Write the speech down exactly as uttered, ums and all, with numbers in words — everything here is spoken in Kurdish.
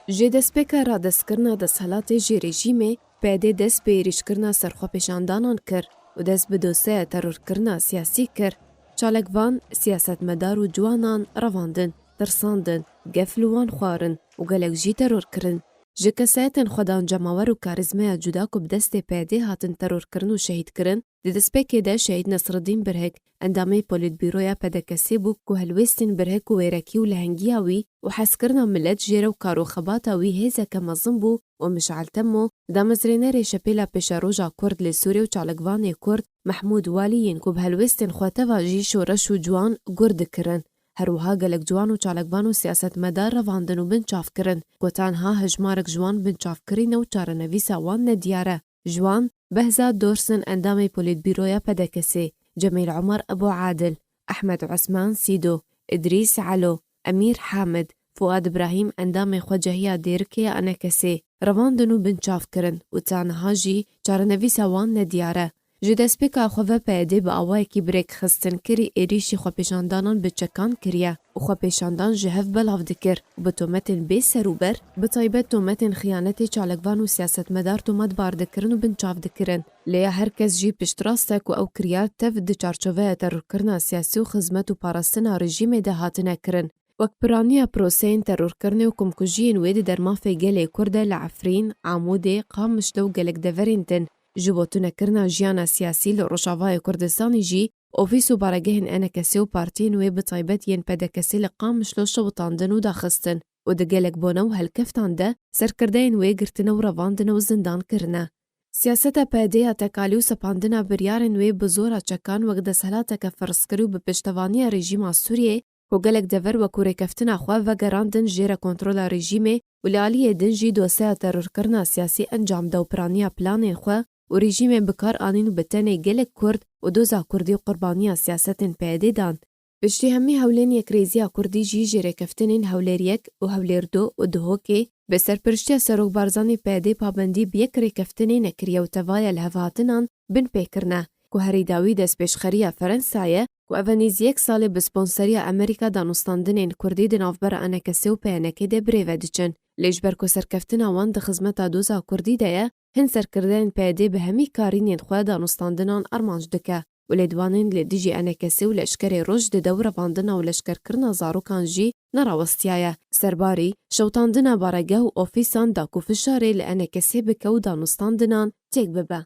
Ji destpêka radestkirina desthilatê ji rejîmê, P D dest bi êrîşkirina serxwepêşandanan kir û dest bi doseya terorkirina siyasî kir. Çalakvan, siyasetmedar û ciwanan revandin, tirsandin, gef li wan xwarin û gelek jî teror kirin. Ji kesayetên xwedan cemawer û karîzmeya cuda ku bi destê P D hatin terorkirin û şehîdkirin, di destpêkê de Şehîd Nesreddîn Birhik, endamê Polîtbîroya P D K S'ê bû ku helwêstên birhik û wêrekî û lehengiya wî û hezkirina milet jê re û kar û xebata wî hêzeke mezin bû û Mişal Temo, damezrênerê Şepêla Pêşeroja Kurd li Sûrê û çalakvanê Kurd Mehmûd Walî yên ku bi helwêstên xwe teva jî şoreş û ciwan gur dikirin. Her wiha gelek ciwan û çalakvan û siyasetmedar revandin û binçav kirin, ku tenha hejmarek ji wan binçav kirîne û çarenivîsa wan nediyar e. Ji wan, Behzat Dorsin endamê Polîtbîroya P D K S'ê, Cemîl Omer Ebû Adil, Ehmed Osman Sîdo, Îdrîs Elo, Emîr Hamid, Fuad Ibrahîm endamê xwecehiya dêrikê ya E N K S'ê, revandin û binçav kirin û ta niha jî çarenivîsa wan nediyar e. Ji destpêka xwe ve P Y D bi awayekî birêkxistinkirî êrîşî xwepêşandanan bi çekan kiriye û xwepêşandan ji hev belav dikir û bi tometên bê serûber, bi taybet tometên xiyanetê çalakvan û siyasetmedar tometbar dikirin û binçav dikirin. Lê ya her kes jî piştrast e ku ew kiryar tev di çarçoveya terorkirina siyasî û xizmet û parastina rejîmê de hatine kirin. Wek piraniya proseyên terorkirinê û komkujiyên wê di dermafê gelê Kurd de li Efrîn, Amûdê, Qamişlo û gelek deverên din, ji bo tunekirina jiyana siyasî li Rojavayê Kurdistanê jî, ofîs û baregehên E N K S'ê û partiyên wê bi taybet yên P D K S'ê li Qamişlo şewitandin û daxistin û di gelek bona û helkeftan de serkirdeyên wê girtine û revandine û zindan kirine. Siyaseta P D ya tekalî û sepandina biryarên wê bi zora çekan wek desthilateke ferzkirî û bi piştevaniya rejîma Sûriyê, ku gelek dever wekû rêkeftina xwe vegerandin jê re kontrola rejîmê û li aliyê din jî doseya terorkirina siyasî encam da û piraniya planên xwe û rejîmê bi kar anîn û bi tenê gelek Kurd û doza Kurdî qurbaniya siyasetên P Y D dan. Piştî hemî hewlên yekrêziya Kurdî jî ji rêkeftinên Hewlêr yek û Hewlêr du û Duhokê bi serpiriştiya Serok Barzanî P Y D pabendî bi yek rêkeftinê nekiriye û tevaya lihevhatinan binpê kirine, ku herî dawî destpêşxeriya Ferensa ye, ku ev e nêzî yek salê bi sponseriya Amerîka danûstandinên Kurdî di navbera E N K S'ê û P Y N K'ê de birêve diçin. Lê ji ber ku serkeftina wan di xizmeta doza Kurdî de ye, hin serkirdeyên P Y D bi hemî karînên xwe danûstandinan armanc dike û lêdwanên li dijî E N K S'ê û leşkerê roj dide û revandina û leşkerkirina zarokan jî nerawestiyaye. Serbarî, şewtandina baregeh û ofîsan da ku fişarê li E N K S'ê bike û danûstandinan têk bibe.